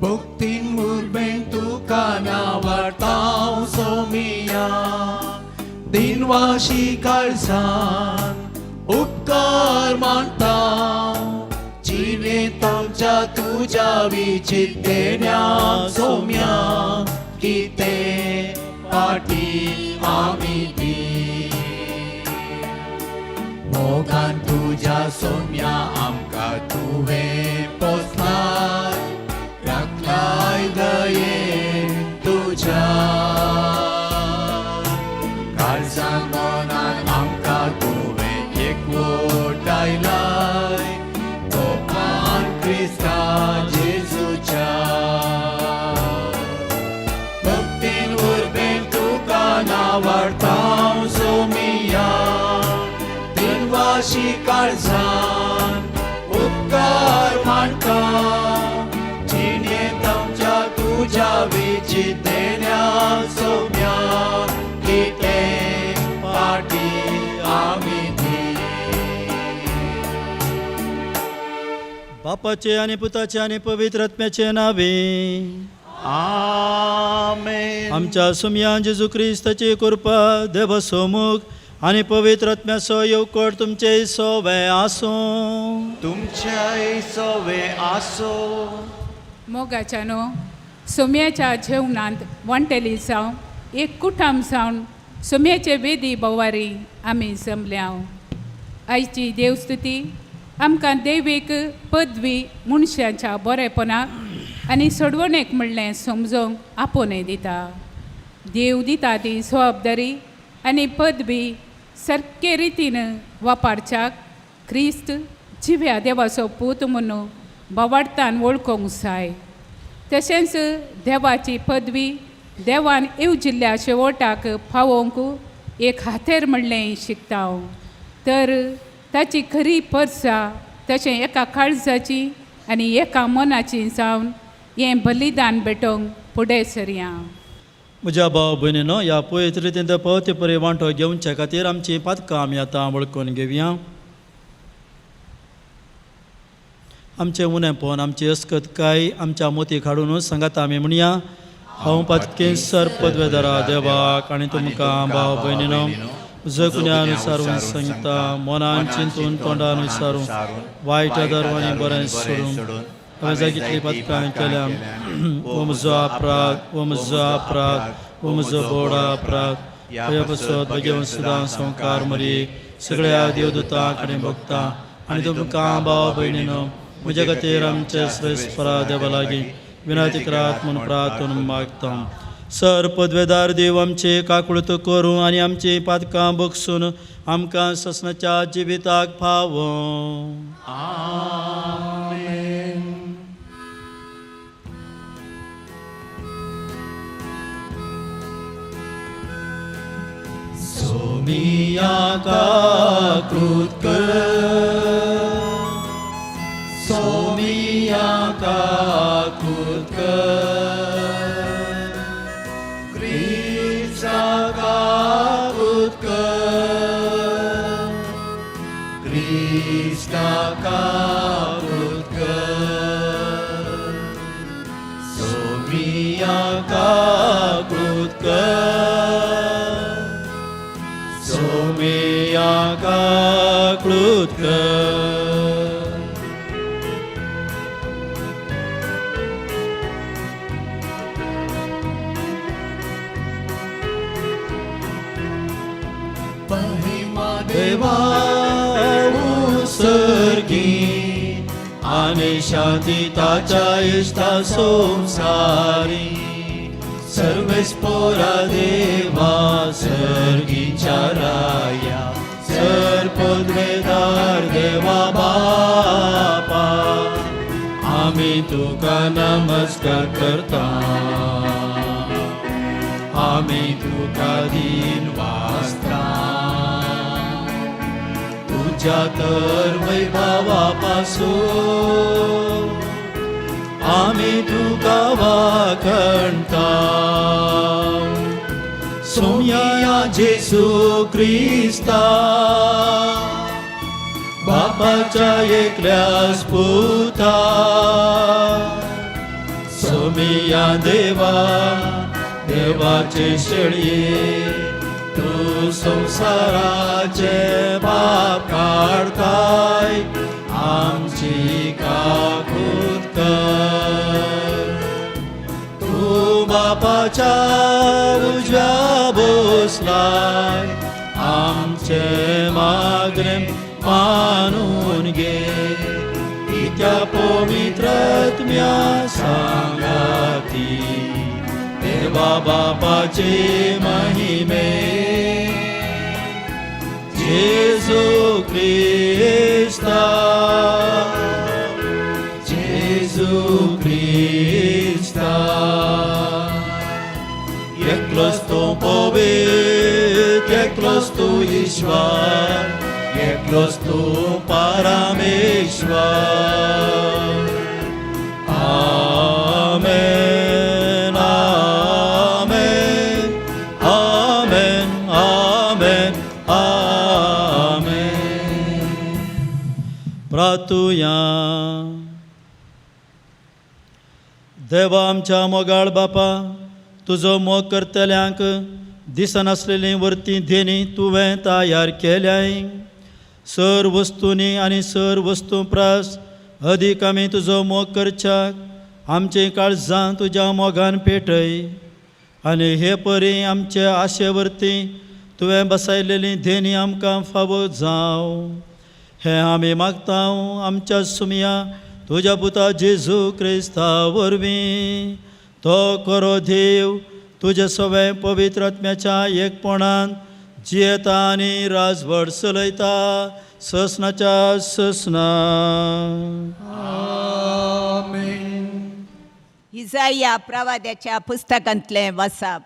भक्तीन मुरबेन तुका नावाडतांव सोमिया दिनवाशी काळजान उपकार मानता जिणेंत आमच्या तुज्या विचित्तेण्या सोम्या कितें फाटी आमी दी मोगान तुज्या सोम्या आमकां तुवें पोसलाय राखलाय दयेन तुज्या काळजान मनान आमकां तुवें एकवटायलाय कोपान क्रिस्ता जेजूच्या भक्तीन उर्बेन तुका नावाडतांव सोमिया दिनवाशी काळजान उपकार मानता जिणेंत आमच्या तुज्या विचितेण्या सोम्या कितें फाटी आमी दी. बापाचे आनी पुताचे आनी पवित्र आत्म्याचे नावे. आमेन. आमच्या सुमयान जेजू क्रिस्ताची कृपा, देवा सोमुख आनी पवित्र आत्म्याचो येवकोट तुमचे सोवे आसूं. तुमच्याय सोवे आसो. मोगाच्यानो, सोम्याच्या जेवणांत वांटेली जावन एक कुटाम जावन सोम्याचे वेदी बोवारी आमी जमल्या. आयची देवस्तुती आमकां देवीक पदवी मनशाच्या बरेपणाक आनी सोडवणेक म्हणलें समजोवंक आपोवणें दिता. देव दिता ती जबाबदारी आनी पदवी सारके रितीन वापरच्याक क्रिस्त जिव्या देवाचो पूत म्हणून बोवाडतान वळखूंक जाय. तशेंच देवाची पदवी देवान येवजिल्ल्या शेवटाक पावोवंक एक हातेर म्हणलें शिकता. तर ताची खरी परसा तशें एका काळजाची आनी एका मनाची जावन हें बलिदान भेटोवंक फुडें सरया. म्हज्या भाव भयणीनो, ह्या पवित्र रितीन पावते परी वांटो घेवचे खातीर आमची पातकां आमी आतां वळखून घेवया. आमचें उणेपण, आमची अस्कतकाय आमच्या मोतीक हाडून सांगात आमी म्हणया, हांव पातके सर पदवेदारा देवाक आनी तुमकां भाव भयणीनो जगण्यानुसारून सांगता, मनान चिंतून तोंडानुसारून वायट दरवानी बरें सोडून हांवें जागितली पातकां केल्या. हो म्हजो अपराध, हो म्हजो अपराध, हो म्हजो बोडा अपराध. हया पसत भगेवन सदां संवकार मरी सगळ्या देवदूतां आनी भोगता आनी तुमकां भाव भयणीनो म्हज्या खातीर आमचे श्रेष्ठ देवा लागीं विनंती करात म्हूण प्रार्थून मागता. सर पदवेदार देव आमचे काकुळत करूं आनी आमची पातकां बगसून आमकां ससनाच्या जिविताक फावो. आमेन. सोमिया काकृत कर, सोमिया काकृत कर, क्रिस्ता काकृत कर, क्रिस्ता काकृत कर, सोमिया काकृत कर, सोमिया काकृत कर. महिमा देवा सर्गी आनी शांती ताच्या इश्टा संसारी. सर्वेस्पोरा देवा सर्गीच्या राया, सर पदवेदार देवा बापा, आमी आमी तुका नमस्कार करता. आमी तुका दीन वाचता. तुज्या तर वैभवा पासून आमी तुका वाखणता. सोमया जेसू क्रिस्ता, बापाच्या एकल्यास पुता, सोमिया देवा, देवाचे शेळये, तूं संवसाराचे पाप काडताय, आमची काकूत कर. तूं बापाच्या उजव्या बसलाय, आमचे मागणें मानून घे. कित्या पवित्रात्म्या सांगाती, देवा बापाचे महिमे, जेजू क्रिस्ता, जेजू क्रिस्ता. एकलोच तूं पवित्र, एकलोच तूं ईश्वर, एकलोच तूं परमेश्वर. आमेन, आमेन, आमेन, आमेन, आमेन. प्रातुया. देवा आमच्या मोगाळ बापा, तुजो मोग करतल्यांक दिसनासलेली वर्ती देणी तुवें तयार केल्याय. सर वस्तूंनी आनी सर वस्तू प्रास अदीक आमी तुजो मोग करच्याक आमचे काळजां तुज्या मोगान पेटय आनी हे परी आमचे आशे वरती तुवें बसायलेली देणी आमकां फावो जावं. हें आमी मागता आमच्या सुमया तुज्या पुता जेजू क्रिस्ता वरवीं. तो खरो देव तुज्या सगळें पवित्र आत्म्याच्या एकपणान जियेता आनी राजवट चलयता ससनाच्या ससना. आमेन. इजाया प्रवाद्याच्या पुस्तकांतलें वसाप.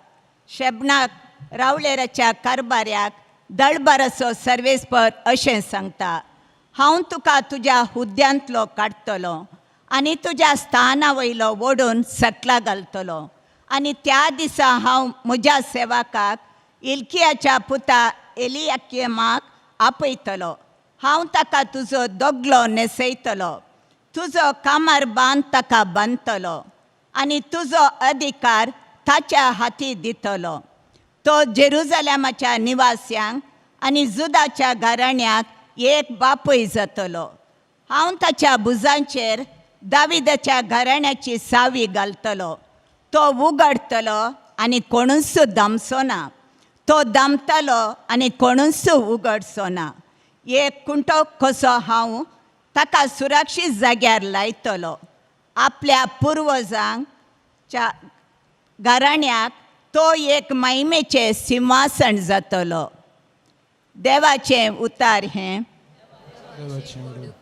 शेबनाक रावळेराच्या कारबाऱ्याक दळबाराचो सर्वेस्पर अशें सांगता, हांव तुका तुज्या हुद्द्यांतलो काडटलो आनी तुज्या स्थाना वयलो ओडून सकला घालतलो आनी त्या दिसा हांव म्हज्या सेवकाक इल्कियाच्या पुता एलियाकिमाक आपयतलो. हांव ताका तुजो दगलो न्हेसयतलो, तुजो कामार बांद ताका बांदतलो आनी तुजो अधिकार ताच्या हाती दितलो. तो जेरुजलेमाच्या निवास्यांक आनी जुदाच्या घराण्याक एक बापूय जातलो. हांव ताच्या भुजांचेर दाविदाच्या घराण्याची सावी घालतलो. तो उगडटलो आनी कोणूच दामचो ना, तो दामतलो आनी कोणूच उगडचो ना. एक कुंटो कसो हांव ताका सुरक्षीत जाग्यार लायतलो. आपल्या पुर्वजांच्या घराण्याक तो एक महिमेचें सिंहासन जातलो. देवाचें उतार हें. देवाचें उलोवप.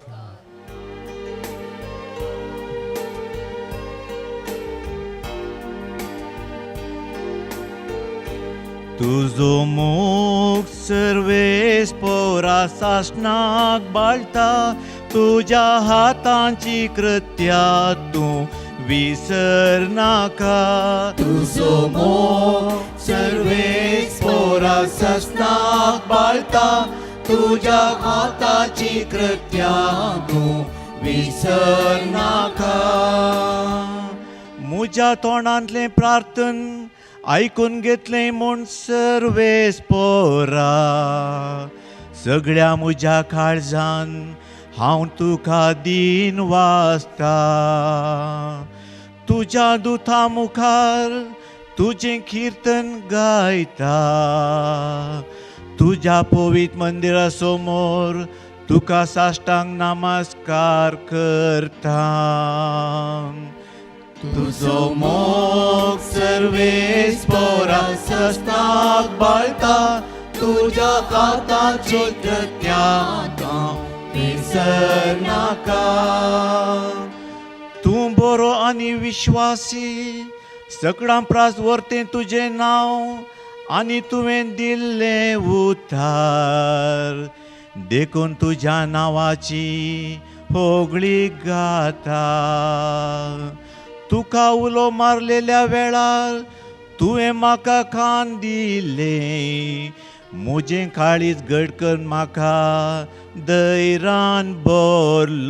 तुजो मोग सर्वेस पोरा सासणाक बाळटा, तुज्या हातांची कृत्या तूं विसरनाका. तुजो मोग सर्वेस पोरा सासणाक बाळटा, तुज्या हाताची कृत्या तूं विसरनाका. म्हज्या तोंडांतलें प्रार्थन आयकून घेतलें म्हूण सर्वेस पोरा, सगळ्या म्हज्या काळजान हांव तुका दीन वाचता. तुज्या दुथा मुखार तुजें किर्तन गायता, तुज्या पवित्र मंदिरा समोर तुका साश्टांग नमस्कार करता. तुजो मोग सर्वेस पोरा सासणाक बाळटा, तुज्या हाताची कृत्या तूं विसरनाका. तूं तूं बरो आनी विश्वासी, सगळ्यां प्रास व्हरतें तुजें नांव आनी तुवें दिल्लें उतार, देखून तुज्या नांवाची होगळी गाता. तुका उलो मारलेल्या वेळार तुवें म्हाका खान दिलें, म्हजें काळीज घट करून म्हाका धैर्यान भरलोय.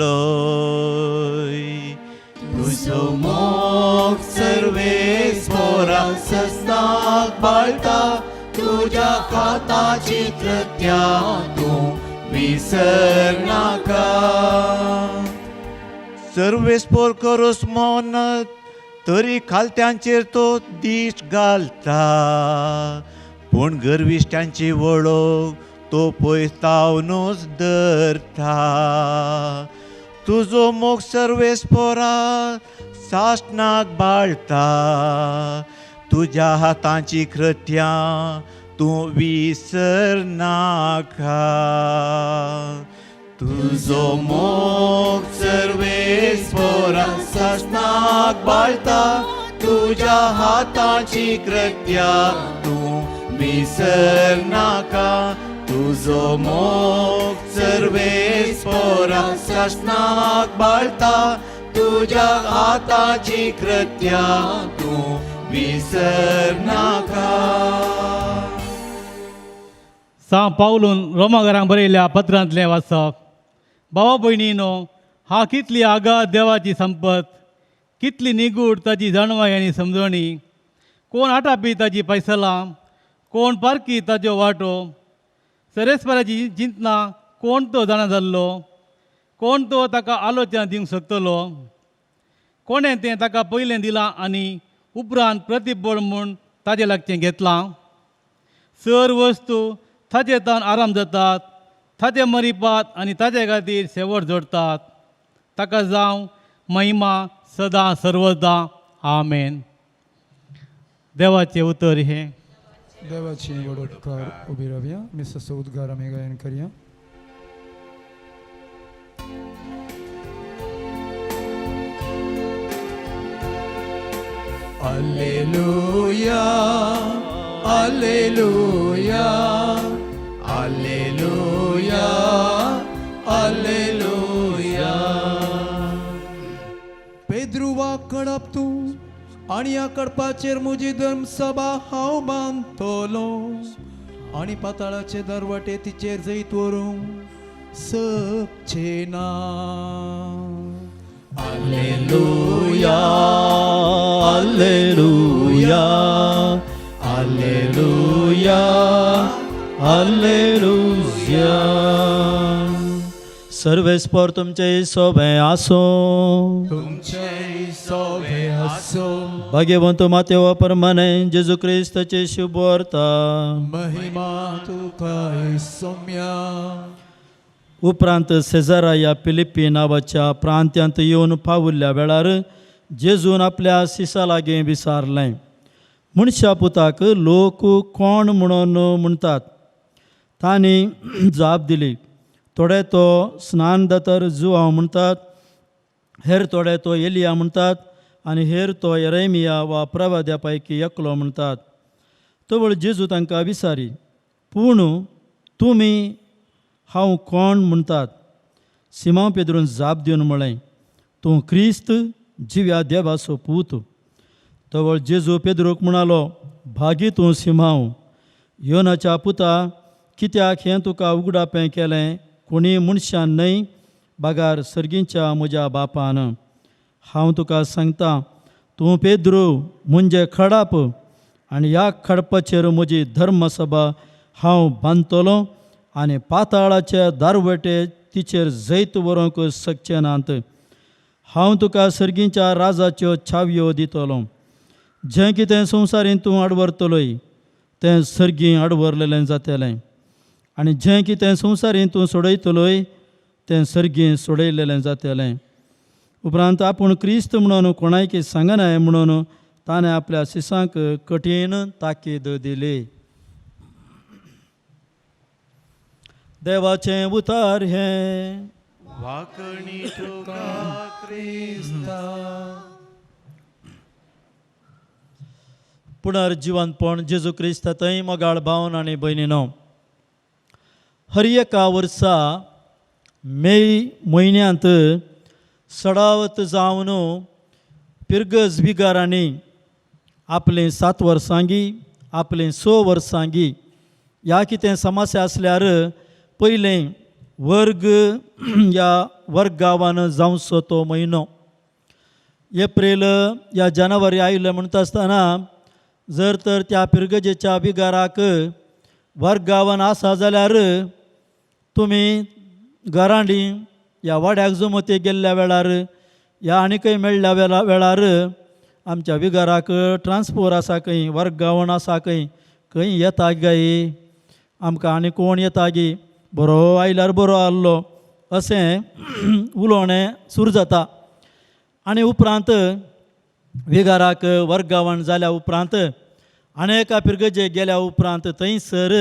तुजो मोग सर्वेस्पोरा सस्नाक बाळता, तुज्या हाताची कृत्या तूं विसरनाका. सर्वेस्पोर करोस मोनत तरी खालत्यांचेर तो दीश घालता, पूण गर्विश्टांची वळख तो पयतावनूच धरता. तुजो मोग सर्वेस्पोरा सासणाक बाळता, तुज्या हातांची कृत्यां तूं विसरनाका. तुजो मोग सर्वेस्पोरा सासणाक बाळता, तुज्या हाताची कृत्या तूं विसरनाका. तुजो मोग सर्वेस्पोरा सासणाक बाळता, तुज्या हाताची कृत्या तूं विसरनाका. सां पावलून रोमाघरांक बरयल्या पत्रांतलें वाचप. भावा भयणीनो, हा कितली आगाद देवाची संपत, कितली निगूड ताची जाणवाय आनी समजणी. कोण आटापी ताची पैसलां, कोण पारखी ताच्यो वाटो. सरेस्पराची चिंतना कोण तो जाणा जाल्लो, कोण तो ताका आलोचना दिवंक शकतलो. कोणें तें ताका पयलें दिलां आनी उपरांत प्रतिबळ म्हूण ताजे लागचें घेतलां. सर वस्तू ताचे तान आराम जातात, ताचे मरिपात आनी ताचे खातीर शेवट जोडटात. ताका जावं महिमा सदां सर्वदां. आमेन. देवाचें उतर हें. देवाची व्हड उपकार. उबी रावया, मिसाचो उद्गार आमी गायन करया. Alleluia, Alleluia, Alleluia, Alleluia. पेद्रुवा Kadapa तूं आनी ह्या कडपाचेर म्हजी धर्मसभा हांव बांदतलो आनी पाताळाचे दरवाटे तिचेर जैत व्हरूंक सकचे ना. Alleluia, Alleluia, Alleluia, Alleluia. सर्वेस्पोर तुमचे सोबें आसूं. तुमचे सोबे आसो. भाग्यवंत मातेव परमाने जेजू क्रिस्ताचे शुभ वार्ता. महिमा तुका सोम्या. उपरांत सेजारा ह्या फिलिप्पी नांवाच्या प्रांत्यांत येवन पावुल्ल्या वेळार जेजून आपल्या सिसा लागीं विचारलें, मनशा पुताक लोक कोण म्हणून म्हणटात? तांणी जाप दिली, थोडे तो स्नान दातर जुवांव म्हणटात, हेर थोडे तो एलिया म्हणटात आनी हेर तो एरेमिया वा प्रवाद्या पैकी एकलो म्हणटात. तवळ जेजू तांकां विचारी, पूण तुमी हांव कोण म्हणटात? सिमांव पेद्रून जाप दिवन म्हळें, तूं क्रिस्त, जिव्या देवाचो पूत. तवळ जेजू पेद्रूक म्हणालो, भागी तूं सिमांव, योनाच्या पुता, कित्याक हें तुका उगडापें केलें कोणी मनशान न्हय, बागार सर्गीच्या म्हज्या बापान. हांव तुका सांगता, तूं पेद्रू म्हणजे खडाप आनी ह्या खडपाचेर म्हजी धर्मसभा हांव बांदतलो आनी पाताळाचे दारवटे तिचेर जैत व्हरूंक शकचे नात. हांव तुका सर्गीच्या राजाच्यो छावयो दितलो. जें कितें संवसारींत तूं आडवरतलोय तें सर्गीं आडवरलेलें जातलें आनी जें कितें संवसारींत तूं सोडयतलोय तें सर्गीं सोडयलेलें जातलें. उपरांत आपूण क्रिस्त म्हणून कोणायकी सांगनाय म्हणून ताणें आपल्या शिसांक कठीण ताकीद दिली. देवाचें उतार हें. वाकणी तुका क्रिस्ता. पुनर्जिवनपण जेजू क्रिस्त थंय मोगाळ भावन आनी भयणीनो, हर एका वर्सा मे म्हयन्यांत सडावत जावन पिर्गज विगारांनी आपलें 7 वर्सांगी आपलें 6 वर्सांगी ह्या कितें समस्या आसल्यार पयलें वर्ग ह्या वर्गावान जावचो तो म्हयनो एप्रील या जानेवारी आयले म्हणटा आसतना जर तर त्या पिर्गजेच्या बिगाराक वर्गावन आसा जाल्यार तुमी घरांडी ह्या वाड्याक जमते गेल्ल्या वेळार ह्या आनी खंय मेळ्ळ्या वेळार आमच्या विगाराक ट्रान्सफर आसा खंय वर्गावन आसा खंय खंय येता गाय आमकां आनी कोण येता गी बरो आयल्यार बरो आहलो अशें उलोवणें सुरू जाता. आनी उपरांत विगाराक वर्गावण जाल्या उपरांत आनी एका पिर्गजे गेल्या उपरांत थंयसर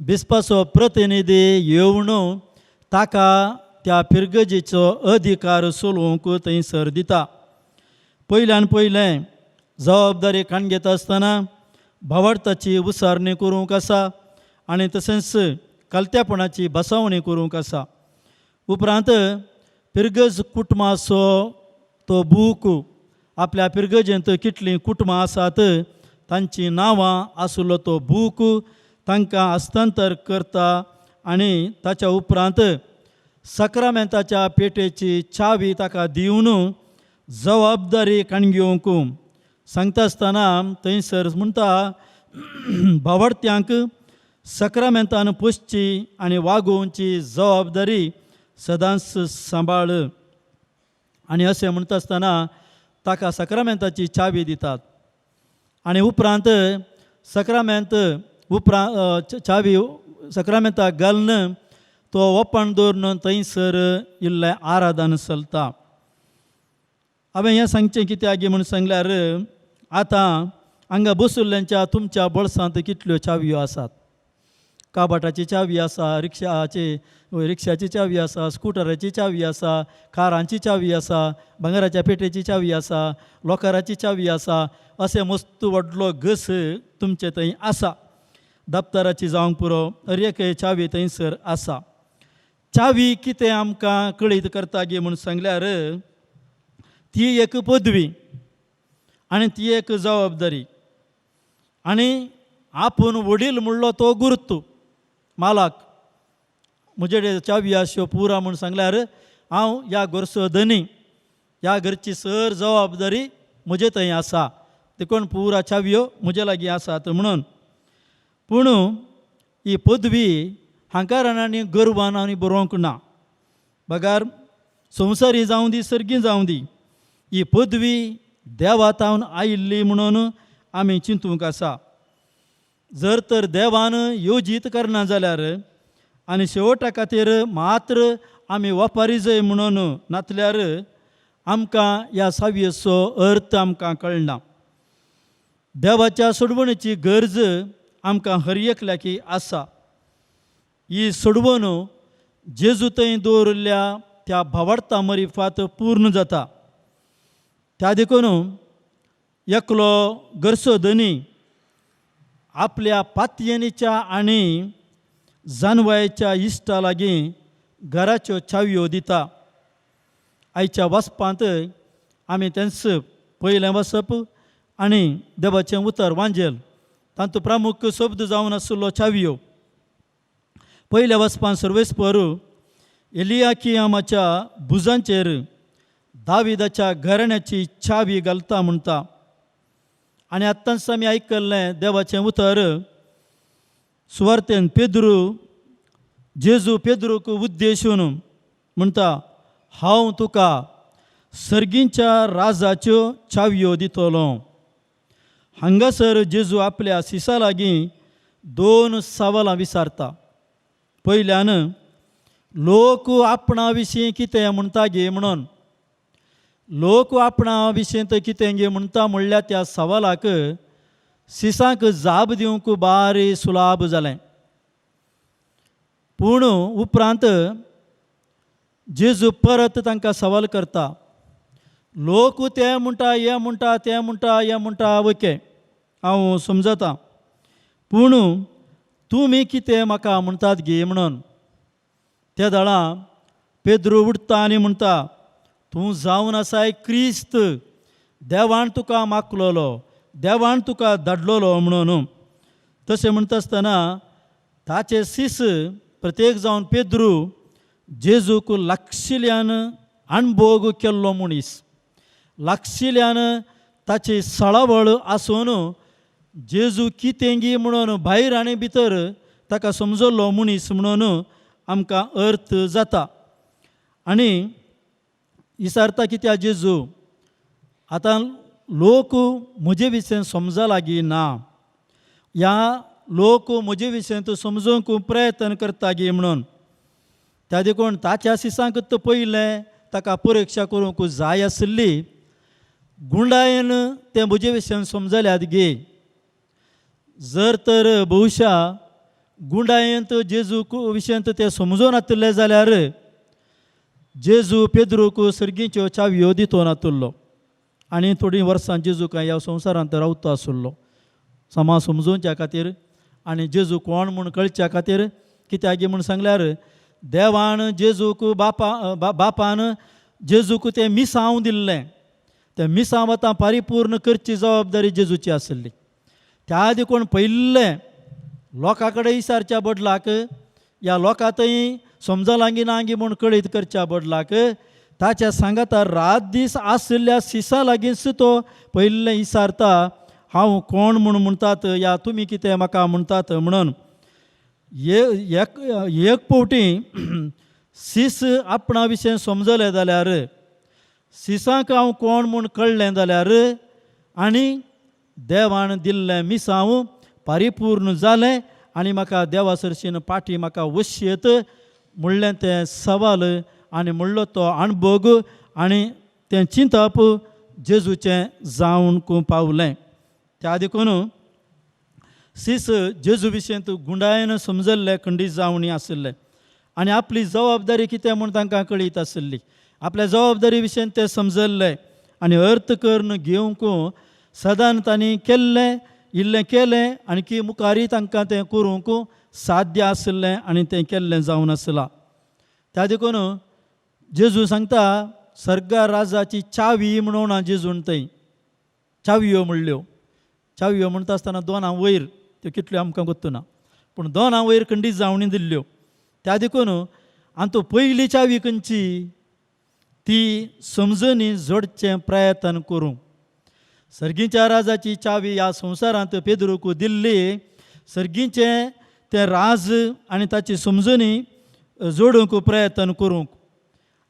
बिस्पाचो प्रतिनिधी येवन ताका त्या पिर्गजेचो अधिकार चलोवंक थंयसर दिता. पयल्यान पयलें जबाबदारी काण घेता आसतना भावार्थाची उसारणी करूंक आसा आनी तशेंच कलत्यापणाची बसवणी करूंक आसा. उपरांत पिर्गज कुटुंबाचो तो बूक आपल्या पिर्गजेंत कितलीं कुटुंबां आसात तांचीं नांवां आशिल्लो तो बूक तांकां हस्तांतर करता आनी ताच्या उपरांत सक्रामेंताच्या पेटेची चावी ताका दिवन जबाबदारी काण घेवंक सांगता आसतना थंयसर म्हणटा भावार्थ्यांक सक्रामेंतान पोसची आनी वागोवची जबाबदारी सदांच सांबाळ. आनी अशें म्हणटा आसतना ताका सक्रामेंताची चावी दितात आनी उपरांत सक्रामेंत उपरांत चावी सक्रामेंताक घालून तो ओपण दवरून थंयसर इल्लें आराधन चलता. हांवें हें सांगचें कित्याक म्हूण सांगल्यार आतां हांगा बसुल्ल्यांच्या तुमच्या बोल्सांत कितल्यो चावयो आसात. काबाटाची चावी आसा, रिक्षाची चावी आसा, स्कुटराची चावी आसा, कारांची चावी आसा, भांगराच्या पेटेची चावी आसा, लॉकराची चावी आसा. अशें मस्त व्हडलो घस तुमचे थंय आसा. दप्तराची जावंक पुरो हर एक चावी थंयसर आसा. चावी कितें आमकां कळीत करता गे म्हूण सांगल्यार ती एक पदवी आनी ती एक जबाबदारी आनी आपूण वडील म्हणलो तो गुरुत्व मालाक म्हजे चावी आश्यो पुरा म्हूण सांगल्यार हांव ह्या घरचो धनी, ह्या घरची सर जबाबदारी म्हजे थंय आसा, देखून पुरा चावयो म्हजे लागीं आसात म्हणून. पूण ही पदवी हांकारान आनी गर्वान आनी बरोवंक ना, बगार संवसारी जावं दी सर्गी जावं दी ही पदवी देवा तावन आयिल्ली म्हणून आमी चिंतूंक आसा. जर तर देवान योजीत करना जाल्यार आनी शेवटा खातीर मात्र आमी वापारी जाय म्हणून नातल्यार आमकां ह्या सावयेचो अर्थ आमकां कळना. देवाच्या सोडवणेची गरज आमकां हर एकल्याकी आसा. ही सोडवण जेजू थंय दवरिल्ल्या त्या भावार्था मरिफात पूर्ण जाता. त्या देखून एकलो गरसो धनी आपल्या पातयेनीच्या आनी जानवायच्या इश्टा लागीं घराच्यो चावयो दिता. आयच्या वाचपांत आमी तेंच पयलें वाचप आनी देवाचें उतर वांजेल तातूंत प्रमुख शब्द जावन आशिल्लो चावयो. पयल्या वाचपान सर्वेस्पर एलियाकियामाच्या भुजांचेर दाविदाच्या घराण्याची चावी घालता म्हणटा. आनी आत्तांच आमी आयकल्लें देवाचें उतर सुवार्तेन पेद्रू जेजू पेद्रूक उद्देशून म्हणटा हांव तुका सर्गींच्या राजाच्यो चावयो दितलो. हांगासर जेजू आपल्या सिसा लागीं 2 सवालां विचारता. पयल्यान लोक आपणा विशीं कितें म्हणटा गे म्हणून, लोक आपणा विशीं कितें गे म्हणटा म्हणल्यार त्या सवालाक सिसांक जाप दिवंक बारी सुलाभ जालें. पूण उपरांत जेजू परत तांकां सवाल करता, लोक ते म्हणटा हें म्हणटा तें म्हणटा हें म्हणटा, ओके हांव समजता, पूण तुमी कितें म्हाका म्हणटात गे म्हणून. त्या दळा पेद्रू उठता आनी म्हणटा, तूं जावन आसाय क्रिस्त, देवान तुका मागलोलो, देवान तुका धाडलोलो म्हणून. तशें म्हणटा आसतना ताचे सीस प्रत्येक जावन पेद्रू जेजूक लागशिल्ल्यान अणभोग केल्लो मनीस, लागशिल्ल्यान ताची सळावळ आसून जेजू कितेंगी म्हणून भायर आनी भितर ताका समजल्लो मनीस म्हणून आमकां अर्थ जाता. आनी विचारता कित्याक जेजू आतां लोक म्हजे विशयन समजा लागीं ना, ह्या लोक म्हजे विशयन तूं समजूंक प्रयत्न करता गी म्हणून. त्या देखून ताच्या सिसांक तो पयलें ताका परिक्षा करूंक जाय आशिल्ली, गुंडायेन तें म्हजे विशयन समजल्यात गे. जर तर बहुशा गुंडायेंत जेजू विशयंत तें समजून नातिल्लें जाल्यार जेजू पेद्रूक सर्गीच्यो चावयो दितो नातिल्लो आनी थोडीं वर्सां जेजू काय ह्या संवसारांत रावता आशिल्लो समाज समजोवच्या खातीर आनी जेजू कोण म्हूण कळच्या खातीर. कित्याक म्हूण सांगल्यार देवान जेजूक बापा बापान जेजूक तें मिसांव दिल्लें, तें मिसांव आतां परिपूर्ण करची जबाबदारी जेजूची आशिल्ली. त्या देखून पयल्लें लोकां कडेन विचारच्या बदलाक ह्या लोकां थंय समजलांगी नांगी म्हूण कळीत करच्या बदलाक ताच्या सांगाता रात दीस आशिल्ल्या सिसा लागींच तो पयल्लें विचारता, हांव कोण म्हूण म्हणटात या तुमी कितें म्हाका म्हणटात म्हणून. एक एक फावटी सीस आपणा विशय समजलें जाल्यार, सिसांक हांव कोण म्हूण कळ्ळें जाल्यार आनी देवान दिल्लें मिसांव परिपूर्ण जालें आनी म्हाका देवा सरशीन पाटी म्हाका वशयत म्हणलें तें सवाल आनी म्हणलो तो अणभोग आनी तें चिंतप जेजूचें जावंक पावलें. त्या देखून सीस जेजू विशयंत गुंडायेन समजल्ले खंडीत जावणी आशिल्ले आनी आपली जबाबदारी कितें म्हूण तांकां कळीत आशिल्ली. आपल्या जबाबदारी विशयन ते समजल्ले आनी अर्थ करून घेवंक सदान तांणी केल्लें इल्लें केलें आनी की मुखारय तांकां तें करूंक साध्य आशिल्लें आनी तें केल्लें जावन आसलां. त्या देखून जेजू सांगता सर्गा राजाची चावी म्हणून जेजून थंय चावयो म्हणल्यो. चावयो म्हणटा आसतना दोनां वयर त्यो कितल्यो आमकां गोत्तू ना, पूण दोनां वयर खंडीत जावणी दिल्ल्यो. त्या देखून आनी तो पयली चावी खंयची ती समजणी जोडचें प्रयत्न करूं. सर्गीच्या राजाची चावी ह्या संवसारांत पेद्रूक दिल्ली, सर्गीचें तें राज आनी ताची समजणी जोडूंक प्रयत्न करूंक.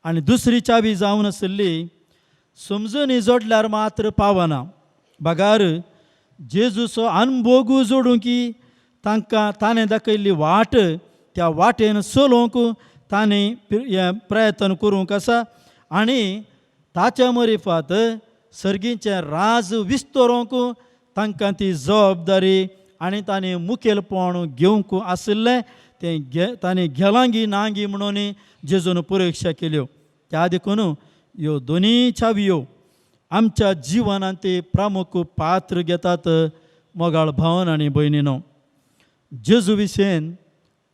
आनी दुसरी चावी जावन आशिल्ली समजणी जोडल्यार मात्र पावना, बगार जेजूचो अनभोग जोडूंक की तांकां ताणें दाखयल्ली वाट त्या वाटेन चलोवंक ताणें हें प्रयत्न करूंक आसा आनी ताच्या मरिफात सर्गीचें राज विस्तरोवंक तांकां ती जबाबदारी आनी ताणें मुखेलपण घेवंक आशिल्लें तें घे ताणें घेलांगी नांगी म्हणून जेजून परिक्षा केल्यो. त्या देखून ह्यो दोनूय चावयो आमच्या जिवनांत ते प्रमुख पात्र घेतात. मोगाळ भावन आनी भयणीनो, जेजू विशयन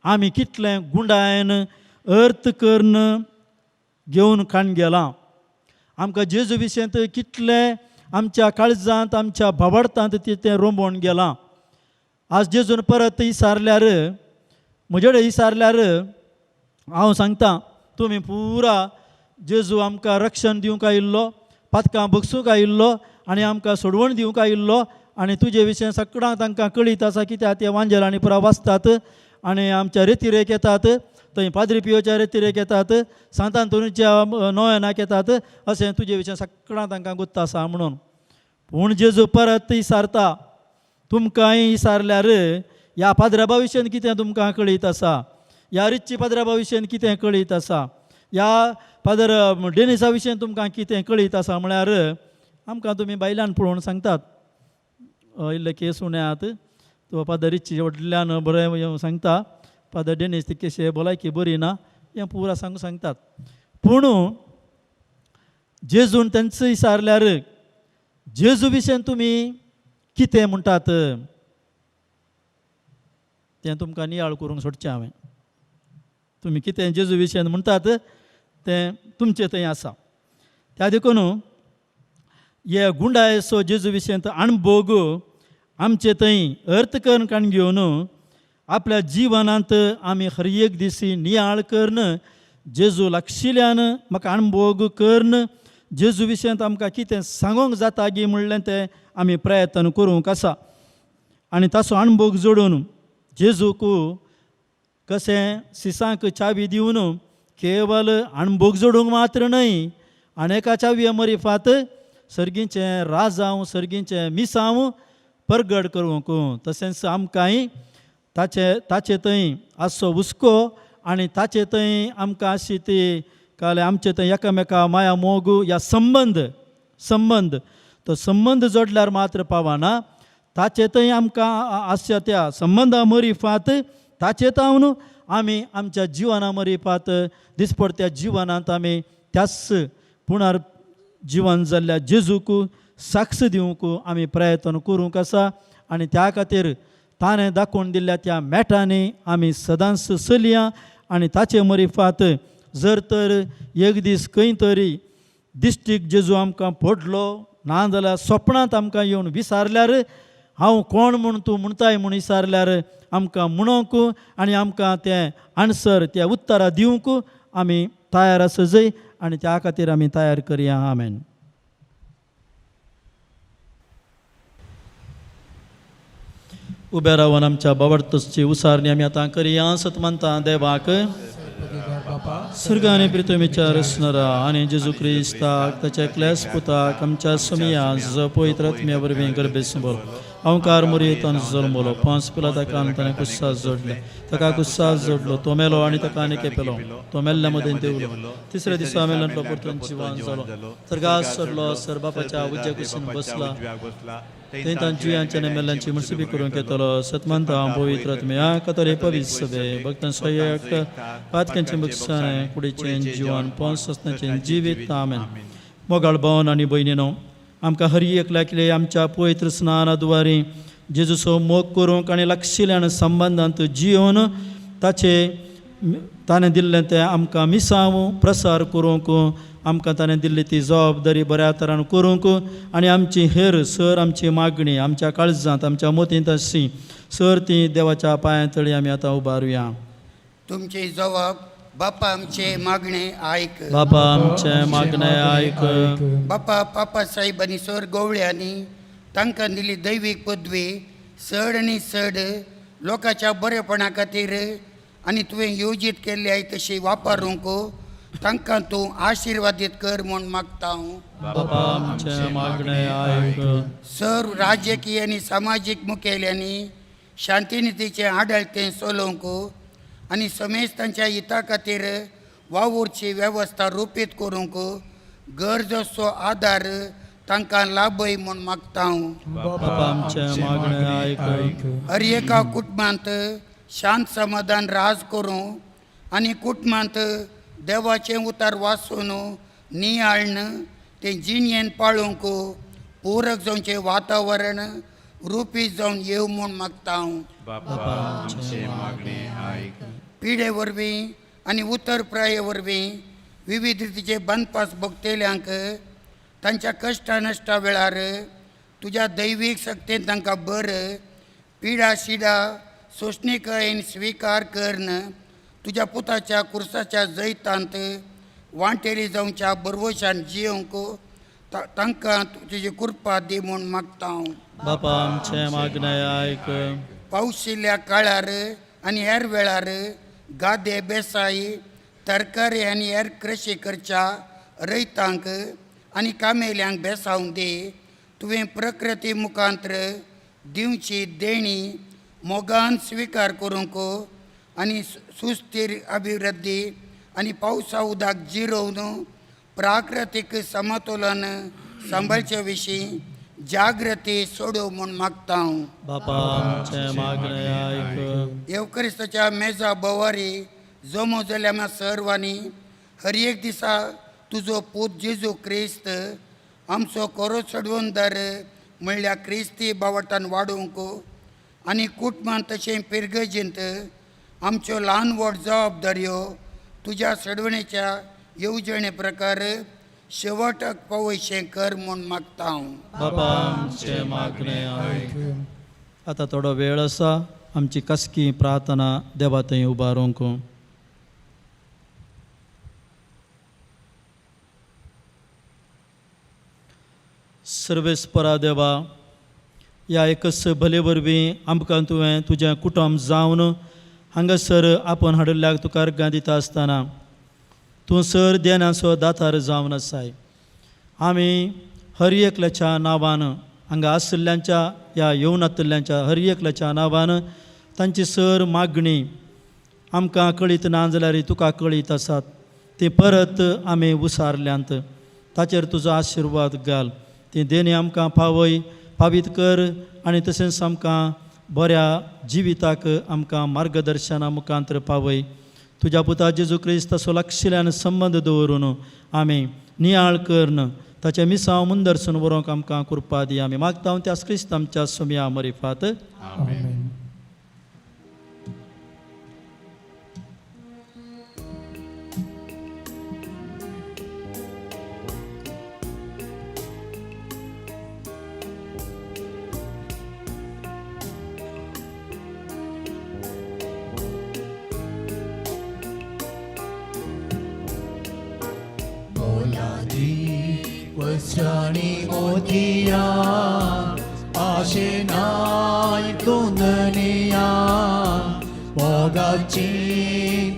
आमी कितलें गुंडायन अर्थ करून घेवन काण गेलां, आमकां जेजू विशयंत कितलें आमच्या काळजांत आमच्या भावार्थांत तें रोंबोवन गेलां. आज जेजून परत विचारल्यार म्हजे कडेन विचारल्यार हांव सांगता तुमी पुरा जेजू आमकां रक्षण दिवंक आयिल्लो, पातकां बगसूंक आयिल्लो आनी आमकां सोडवण दिवंक आयिल्लो आनी तुजे विशय सगळ्यांक तांकां कळीत आसा कित्याक ते वांजेल आनी पुरा वाचतात आनी आमच्या रेतिरेक येतात, थंय पाद्री पियोच्या रेतिरेक येतात, सांत आंतोनीच्या नोयनाक येतात, अशें तुजे विशय सगळ्यांक तांकां गुत्त आसा म्हणून. पूण जेजू परत विचारता तुमकांय विचारल्यार ह्या पाद्राबा विशयन कितें तुमकां कळीत आसा, ह्या रिच्ची पाद्राबा विशयन कितें कळीत आसा, ह्या फादर डेनिसा विशयन तुमकां कितें कळीत आसा म्हळ्यार आमकां तुमी बायल्यान पळोवन सांगतात इल्ले केस उण्यात तो फादर रिच्ची व्हडल्यान बरें सांगता, फादर डेनीस ती केशे भलायकी बरी ना हें पुरा सांगू सांगतात. पूण जेजून तांचो विचारल्यार जेजू विशयन तुमी कितें म्हणटात तें तुमकां नियाळ करूंक सोडचें हांवें. तुमी कितें जेजू विशयन म्हणटात तें तुमचें थंय आसा. त्या देखून हे गुंडायेचो जेजू विशयंत अणभोग आमचे थंय अर्थ करून काण घेवन आपल्या जिवनांत आमी हर एक दिसी नियाळ करून जेजू लागशिल्ल्यान म्हाका अणभोग करून जेजू विशयांत आमकां कितें सांगूंक जाता गी म्हणलें तें आमी प्रयत्न करूंक आसा. आनी ताचो अणभोग जोडून जेजूक कशें सिसांक चावी दिवन केवल अणभोग जोडूंक मात्र न्हय आनी एका चावये मरिफात सर्गीचें राजांव सर्गीचें मिसांव परगट करूंक तशेंच आमकांय ताचे ताचे थंय आसचो हुस्को आनी ताचे थंय आमकां आशी ती काल आमचे थंय एकामेका माया मोग या संबंद संबंद तो संबंद जोडल्यार मात्र पावना ताचे थंय आमकां आसच्या त्या संबंदा मरिफात ताचे तावन आमी आमच्या जिवना मरिफात दिसपडत्या जिवनांत आमी त्याच पुनर जिवन जाल्ल्या जेजूक साक्ष दिवंक आमी प्रयत्न करूंक आसा. आनी त्या खातीर ताणें दाखोवन दिल्ल्या त्या मेटांनी आमी सदांच चलया आनी ताचे मरिफात जर तर एक दीस खंय तरी दिश्टीक जेजू आमकां पडलो ना जाल्यार सपनांत आमकां येवन विसारल्यार हांव कोण म्हूण तूं म्हणटाय म्हूण विसारल्यार आमकां म्हणोंक आनी आमकां तें आन्सर त्या उत्तरां दिवंक आमी तयार आसा जय आनी त्या खातीर आमी तयार करया. आमेन. उबे रावन आमच्या बावडतोसची उसारणी आमी आतां करया. सतमंता देवाक स्वर्ग आनी प्रितमीच्या रसनरा आनी जेजू क्रिस्ताक ताच्या एकल्याच पुताक आमच्या समिया पवित्र आत्म्या वरवीं गर्भेस बोल अंकार मुरयेतान जल्मलो पांच पिला ताका ताणें कुस्सास जोडले ताका कुस्सास जोडलो तो मेलो आनी ताका आनी केपेलो तो मेल्ल्या मदें देवलो तिसऱ्या दिसा मेल्यांतलो परतून जिवान जालो सर्गास सरलो सर बापाच्या उज्या कुशीन बसला थंय तांची आनी मेल्ल्यांची मुसीबी करूंक येतलो. सतमंता पवित्र आत्म्या कतरे पवित्र सभे भक्तांचो एक पातक्यांचें बक्षाणें कुडीचें जिवन पोंस ससनाचें जिवीत. आमेन. मोगाळ भवन आनी भयणीनो आमकां हर एकल्याकले आमच्या पवित्र स्नाना द्वारे जेजूचो मोग करूंक आनी लागशिल्ल्यान संबंदांत जियोवन ताचे ताणें दिल्लें तें आमकां मिसांव प्रसार करूंक आमकां ताणें दिल्ली ती जबाबदारी बऱ्या तरान करूंक आनी आमची हेर सर आमची मागणी आमच्या काळजांत आमच्या मोतींत आसची सर ती देवाच्या पांयां तळी आमी आतां उबारुया. तुमची जबाब बापा आमचे मागणे आयक. बापा आमचें मागणें आयक. बापा पापा साहेब आनी सर गोवळ्यांनी तांकां दिली दैवीक पदवी चड आनी चड लोकांच्या बरेपणा खातीर आनी तुवें योजीत केल्ली आय तशी वापरूंक तांकां तूं आशिर्वादीत कर म्हूण मागता हांव. बापा आमचें मागणें आयक. सर राजकीय आनी सामाजीक मुखेल्यांनी शांतिनितीचें आडळतें चलोवंक आनी समेस्तांच्या हिता खातीर वावुरची वेवस्था रुपीत करूंक गरज असो आदार तांकां लाभय म्हूण मागता हांव. बापा आमचें मागणें आयक. हर एका कुटुंबांत शांत समाधान राज करूं आनी कुटुंबांत देवाचें उतर वाचून नियाळ्न तें जिणयेन पाळूंक पूरक जावचें वातावरण रुपी जावन येवं म्हूण मागता हांव. बापा आमचें मागणें आयक. पिडे वरवीं आनी उतर प्राये वरवीं विविध रितीचे बांदपास भोगतेल्यांक तांच्या कश्टा नश्टा वेळार तुज्या दैवीक शक्तेन तांकां बरं पिडा शिडा सोंसणीकायेन स्विकार करन तुज्या पुताच्या कुर्साच्या जैतांत वांटेली जावच्या बरवशान जियोंक तांकां तुजी कृपा दी म्हूण मागता हांव. बापा आमचें मागणें आयक. पावशिल्ल्या काळार आनी हेर वेळार गादे बेसाय तरकारी आनी हेर कृशी करच्या रयतांक आनी कामेल्यांक बेसावंक दी. तुवें प्रकृती मुखांत्र दिवची देणी मोगान स्विकार करूंक आनी सुस्थीर अभिवृद्धी आनी पावसा उदक जिरोवन प्राकृतीक समतोलन सांबाळचे विशीं जागृती सोडोव म्हूण मागता हांव. बापा आमचें मागणें आयक. येवक्रिस्ताच्या मेजा भोवारी जमो जाल्या आमच्या सर्वांनी हर एक दिसा तुजो पूत जेजू क्रिस्त आमचो कोरो चडवणदार म्हणल्यार क्रिस्ती बावटान वाडोवंक आनी कुटुंबान तशें पिरगर्जेंत आमच्यो ल्हान व्हड जबाबदाऱ्यो तुज्या सडवणेच्या येवजणे प्रकार शेवटाक पावयशें कर म्हूण मागता हांव. बाबा आमचें मागणें आयक. आतां थोडो वेळ आसा आमची कसकी प्रार्थना देवा थंय उबारूंक. सर्वेस्परा देवा, ह्या एकच भले वरवीं आमकां तुवें तुजें कुटुंब जावन हांगासर आपोवन हाडिल्ल्याक तुका अर्गां दिता आसतना तूं सर देनाचो दातार जावन आसाय. आमी हर एकल्याच्या नांवान हांगा आशिल्ल्यांच्या ह्या येवनातल्ल्यांच्या हर एकल्याच्या नांवान तांची सर मागणी आमकां कळीत ना जाल्यार तुका कळीत आसात ती परत आमी उसारल्यांत ताचेर तुजो आशिर्वाद घाल. ती देणी आमकां पावय पावीत कर आनी तशेंच आमकां बऱ्या जिविताक आमकां मार्गदर्शना मुखांतर पावय. तुज्या पुता जेजू क्रिस्ताचो लागशिल्ल्यान संबंद दवरून आमी नियाळ करून ताचें मिसांव मुंदरसून व्हरूंक आमकां कृपा दी. आमी मागता त्याच क्रिस्त आमच्या सुमया मरिफात. आमेन. वस्त्राणी मोतिया आशेनाय तुंदनिया मोगाची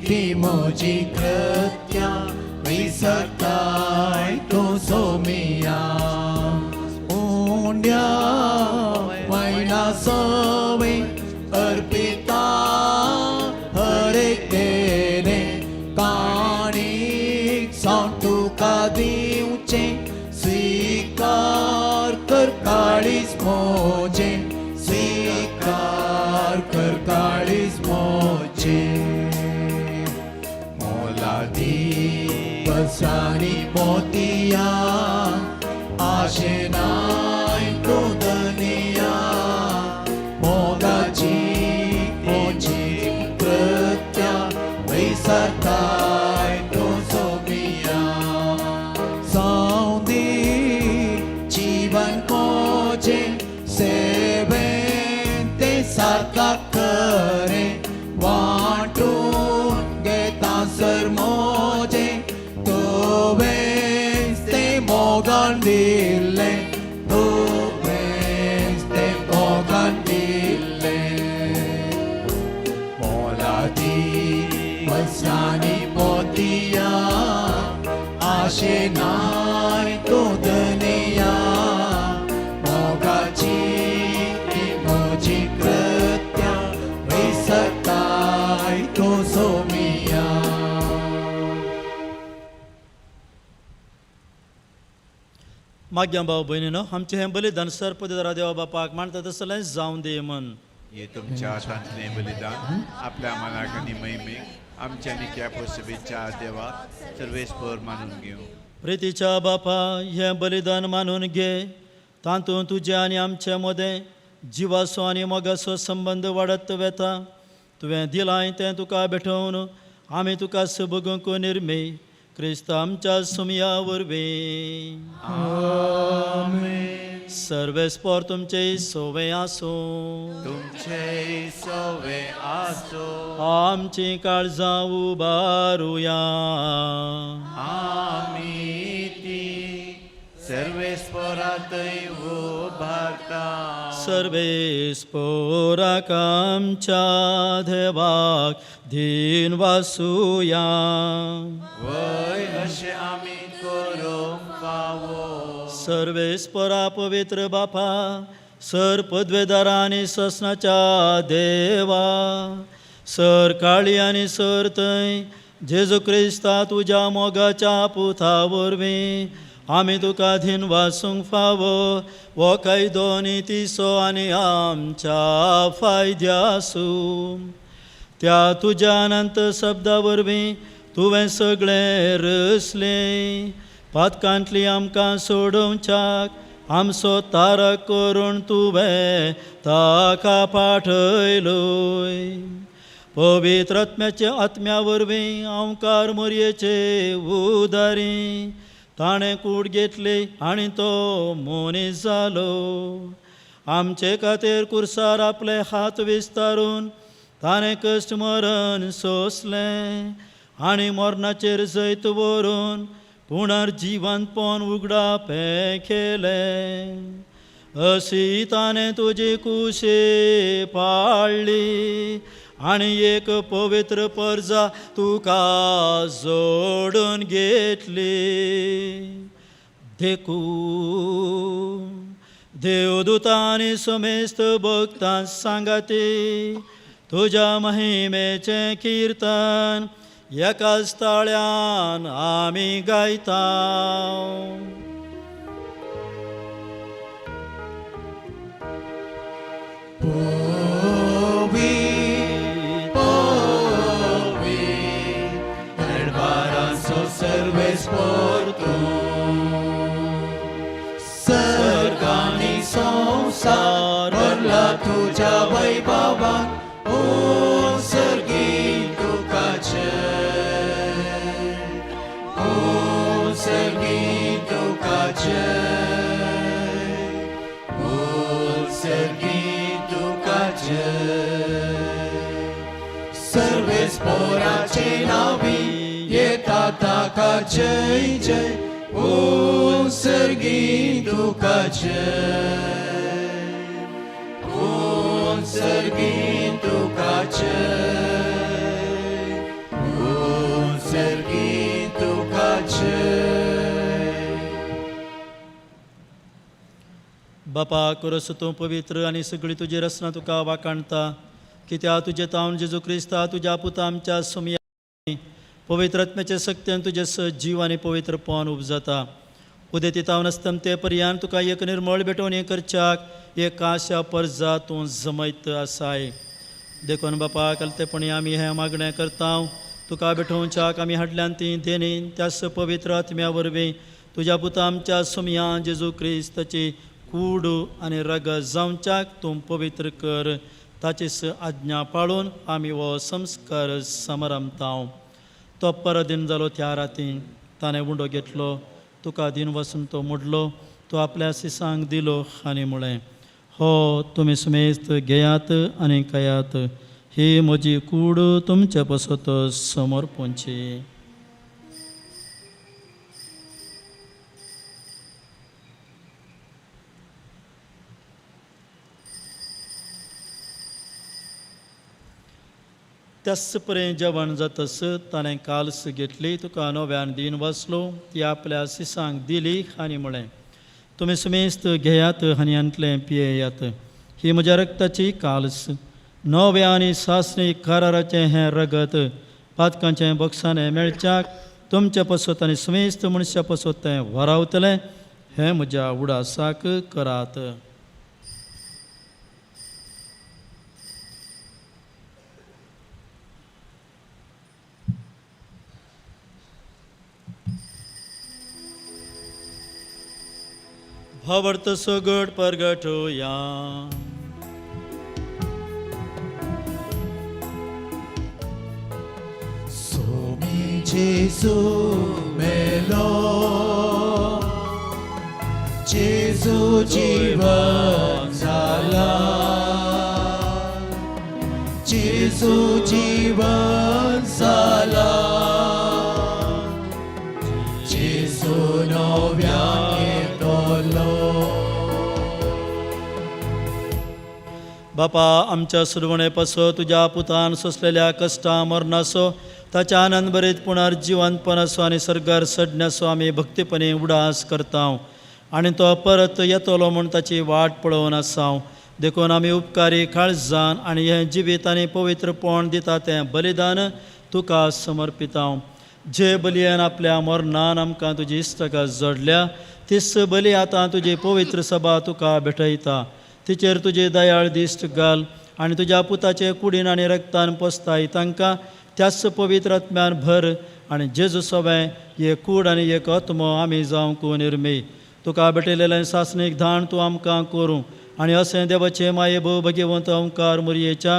ती म्हजी कृत्या विसरताय तूं सोमिया उंड्या वयना सवे अर्पिता हर एक देणे काणीक सावन तुका दिवचें स्वीकार कर काळीज मोजें स्वीकार कर काळीज मोजें मोलादी बसाणी मोतिया आशेनाय तूं धनिया मोगाची मोजी कृत्या विसरताय तूं सोमिया सौंदी जीवन मोजे सेवेन ते सारका करे वांटून घेता सर मोजे तुवेंच ते मोगान दिल्लें तुवेंच ते मोगान दिल्लें मोलादी वस्त्रांनी मोतिया आशेनाय तूं धनिया मोगाची ती म्हजी कृत्या विसरताय तूं सोमिया. माग्या भाव भयणीनो आमचें हें बलिदान सर्पदेरा देवा बापाक मानता तसलें जावं दी मन. हे तुमच्या हातांतलें बलिदान आपल्या मनाक आनी महिमेक आमच्या आनी त्या पोसबेच्या देवाक सर्वेस्पर मानून घेवं. प्रितीच्या बापा हें बलिदान मानून घे तातूंत तुजें आनी आमचे मदें जिवाचो आनी मोगाचो संबंद वाडत वेता. तुवें दिलांय तें तुका भेटोवन आमी तुका सबगूंक निर्मे क्रिस्त आमच्या सुमया वरवीं. सर्वेस्पर तुमचे सोवे आसूं. तुमचे सोवे आसूं. आमची काळजां उबारुया. आमी ती सर्वेस्परातय उबारता. सर्वेस्पोराक आमच्या देवाक धीन वासुया. वय अशें आमी करूंक फावो. सर्वेस्परा पवित्र बापा सर पदवेदारा आनी ससनाच्या देवा सर काळी आनी सर थंय जेजू क्रिस्ता तुज्या मोगाच्या पुता वरवीं आमी तुका धीन वासूंक फावो हो कायदो नितीचो आनी आमच्या फायद्यासूं. त्या तुज्या अनंत शब्दा वरवीं तुवें सगळें रचलें. पातकांतली आमकां सोडोवच्याक आमचो तारक करून तुवें ताका पाठयलोय. पवित्र आत्म्याच्या आत्म्या वरवीं आंवकार मोरयेचे उदारी ताणें कूड घेतली आनी तो मनीस जालो. आमचे खातीर कुर्सार आपले हात विस्तारून ताणें कश्ट मरण सोंसलें आनी मरणाचेर जैत व्हरून पुनर्जिवंतपण उगडापें केलें. अशी ताणें तुजी कुशी पाळ्ळी आनी एक पवित्र परजा तुका जोडून घेतली. देखून देवदूतांनी समेस्त भक्तां सांगाती तुज्या महिमेचें किर्तन एकाच ताळ्यान आमी गायता. पोवी दरबारांचो सर्वेस्पोर तूं, सर्ग आनी संवसार भरला तुज्या वैभवान. ओ सर्गी तुका जय, ओ सर्गी तुका जय, ओ सर्गी तुका जय. सर्वेस्पोराचे नावी येता ताका जय जय. ओ सर्गी तुका जय, ओ सर्गी तुका जय, ओ सर्गी तुका जय. बापा करस तूं पवित्र आनी सगळी तुजी रचना तुका वाखाणता, कित्याक तुजे तावन जेजू क्रिस्ता तुज्या पुता आमच्या सुमया पवित्र आत्म्याचे सक्तेन तुजें सजीव आनी पवित्रपण उपजाता. उदेती तावन आसतम ते पर्यान तुका एक निर्मळ भेटवणी करच्याक एक आशा परजा तूं जमयत आसाय. देखून बापा कलतेपणी आमी हें मागणें करता, तुका भेटोवच्याक आमी हाडल्यान ती देणी त्याच पवित्र आत्म्या वरवीं तुज्या पुता आमच्या सुमया जेजू क्रिस्ताची कूड आनी रगत जावच्याक तूं पवित्र कर. ताचीच आज्ञा पाळून आमी हो संस्कार समारंभता. तो परदीन जालो त्या राती ताणें उंडो घेतलो, तुका दिन वसून तो मोडलो, तो आपल्या सिसांक दिलो आनी म्हळें, हो तुमी सुमेस्त घेयात आनी खायात, ही म्हजी कूड तुमचे पसत समर्पणची. त्याच पर्यंत जेवण जातस ताणें काल्स घेतली, तुका नव्यान दिन वाचलो, ती आपल्या सिसांक दिली आनी म्हळें, तुमी सुमेस्त घेयात आनी हांतलें पियेयात, ही म्हज्या रक्ताची काल्स, नव्या आनी सासणी कराराचें हें रगत पातकांचें बक्षाणें मेळच्याक तुमचे पसत आनी सुमेस्त मनशा पसत तें वरावतलें. हें म्हज्या उडासाक करात. भावार्थ सगट परगटोया. सोमी जेजू मेलो, जेजू जीवन जाला, जेजू जीवन जाला, जेजू नव्यान येतलो. बापा आमच्या सुरवणे पासत तुज्या पुतान सोंसलेल्या कश्टां मरणाचो ताच्या आनंद भरीत पुनर्जिवंतपणाचो आनी सर्गार सडण्याचो आमी भक्तीपणी उडास करता आनी तो परत येतलो म्हूण ताची वाट पळोवन आसा. देखून आमी उपकारी काळजान आनी हें जिवीत आनी पवित्रपण दिता तें बलिदान तुका समर्पिता. जे बलयेन आपल्या मरणान आमकां तुजी इश्टका जोडल्या तीच बली आतां तुजी पवित्र सभा तुका भेटयता. तिचेर तुजी दयाळ दिश्ट घाल आनी तुज्या पुताचे कुडीन आनी रक्तान पोसताय तांकां त्याच पवित्र आत्म्यान भर आनी जेजू सोबें एक कूड आनी एक आत्मो आमी जावंक निर्मी. तुका भेटयलेलें सासणीक धाण तूं आमकां करूं आनी अशें देवाचें माये भोव भगेवंत ओंकार मुरयेच्या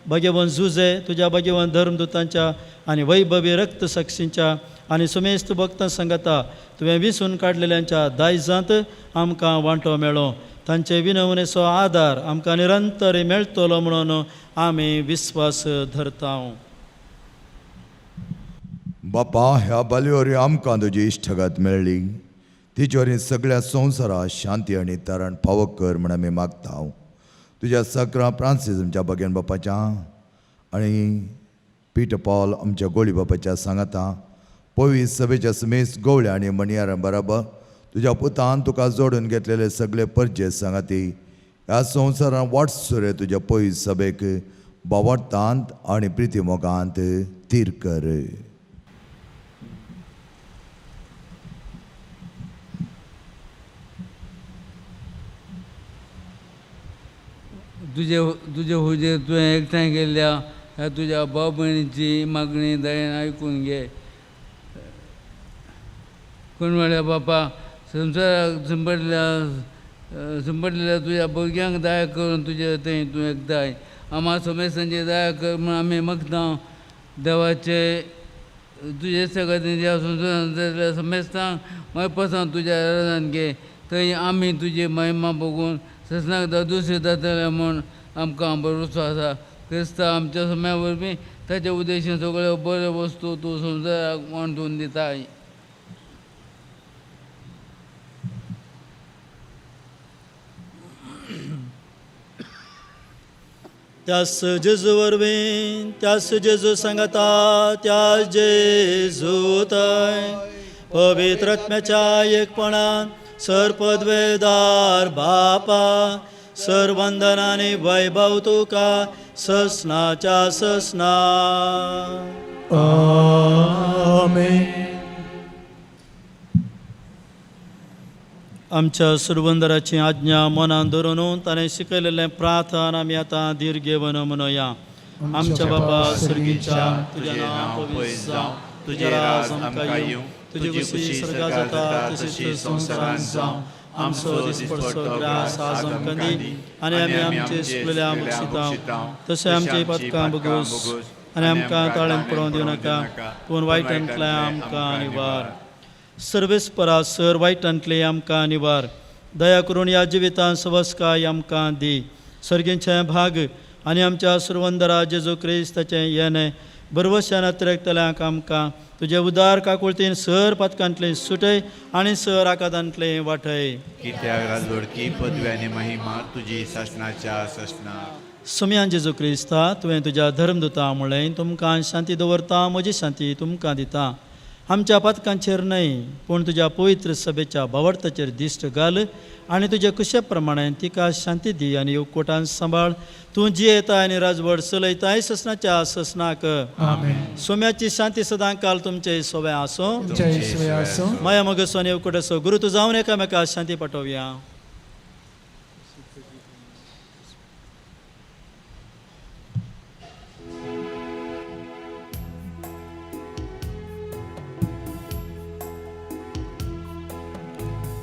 भगेवंत जुजे तुज्या भगेवंत धर्मदुतांच्या आनी वैभवी रक्त साक्षींच्या आनी सुमेस्त भक्तां सांगता तुवें विसून काडलेल्यांच्या दायजांत आमकां वांटो मेळो. तांचे विनवणेचो आदार आमकां निरंतर मेळटलो म्हणून आमी विस्वास धरता. बापा, ह्या बालयोरी आमकां तुजी इश्टगात मेळ्ळी, तिचे वरवीं सगळ्या संवसाराक शांती आनी तारण फावो कर म्हण आमी मागता. तुज्या सकरा फ्रांसीस आमच्या बगेन बापाच्या आनी पीटर पॉल आमच्या गोळी बापाच्या सांगाता पवित्र सभेच्या समेस्त गवळ्या आनी मणयारां बराबर तुज्या पुतान तुका जोडून घेतलेले सगळे परजे सांगाती ह्या संवसारान वाटसुरे तुज्या पवित्र सभेक बावडतांत आनी प्रिती मोगांत थीर कर. तुजे तुजे हुजेर तुवें एकठांय केल्ल्या ह्या तुज्या भाव भयणीची मागणी दयेन आयकून घे. कोण म्हळ्यार बापा, संवसाराक संपडलेल्या तुज्या भुरग्यांक दया करून तुजे थंय तूं एकदाय आमा समेस्तांची दया कर म्हूण आमी मागता. देवाचे तुजे सगळ्या ह्या संवसारांतल्या समेस्तांक मायपासान तुज्या राजान घे, थंय आमी तुजी महिमा बघून ससनाक दुसरे जातले म्हूण आमकां भरवंसो आसा. क्रिस्ता आमच्या सम्या वरवीं ताच्या उद्देशान सगळ्यो बऱ्यो वस्तू तूं संवसाराक वांटून दिताय. त्यास जेजू वरवीं, त्यास जेजू सांगता, त्या जेजू थंय पवित्र आत्म्याच्या एकपणान सरपदवेदार बापा सरवंदन आनी वैभव तुका ससनाच्या ससना. आमेन. आमच्या सुरवंदराची आज्ञा मनान धरून ताणें शिकयलेलें प्रार्थना आमी आतां धीर घेवन म्हणोया. आमच्या बापा सर्गीच्या, तुजें नांव पवित्र जावं, तुजें राज आमकां येवं, तुजी खुशी स्वर्गात जाता तशीच संवसारांत जावं. आमचो दिसपडचो ग्रास आज आमकां दी आनी आमी आमचे सुकलेल्या बक्षितांव तशें आमचे पातकां बगूस आनी आमकां ताळेन पडोवंक दिवं नाका, पूण वायटांतल्यान आमकां निवार. सर्वेस्परा सर वायटांतले आमकां निवार. दया करून ह्या जिवितांत सवस्काय आमकां दी. सर्गींचे भाग आनी आमच्या सुरवंदरा जेजू क्रिस्ताचें येणें बरवश्यान अतिरेकतल्यांक आमकां तुजे उदार काकुळतीन सर पातकांतलें सुटय आनी सर आकादांतलें वाटय. कित्याक राजवडकी पदवी आनी महिमा तुजी सासणाच्या सासणाक. सोम्यान जेजू क्रिस्ता, तुवें तुज्या धर्मदुता म्हणलें, तुमकां शांती दवरता, म्हजी शांती तुमकां दिता. आमच्या पातकांचेर न्हय पूण तुज्या पवित्र सभेच्या भावार्थाचेर दिश्ट घाल आनी तुज्या कुशे प्रमाणे तिका शांती दी आनी एकवटान सांबाळ. तूं जियेता आनी राजवट चलयताय ससनाच्या ससनाक. आमेन. सोम्याची शांती सदां काल तुमचे सोवे आसूं. तुमचे सोवे आसूं. माया मगसो आनी एकवट आसूं. गुरू तूं जावन एकामेका शांती पाठोवया.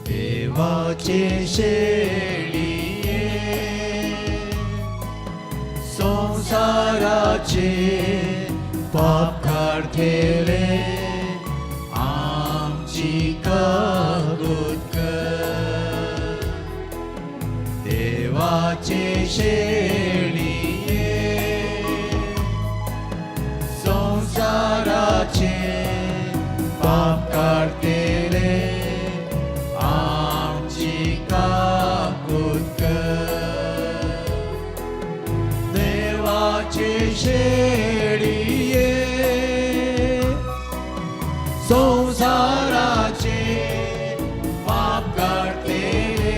देवाचे शेळये संवसाराचे पाप काडटले आमची कागूत कर. देवाचे शेळये संवसाराचे पाप काडटले आमची काकूत कर. देवाचे शेळये संवसाराचे पाप काडटले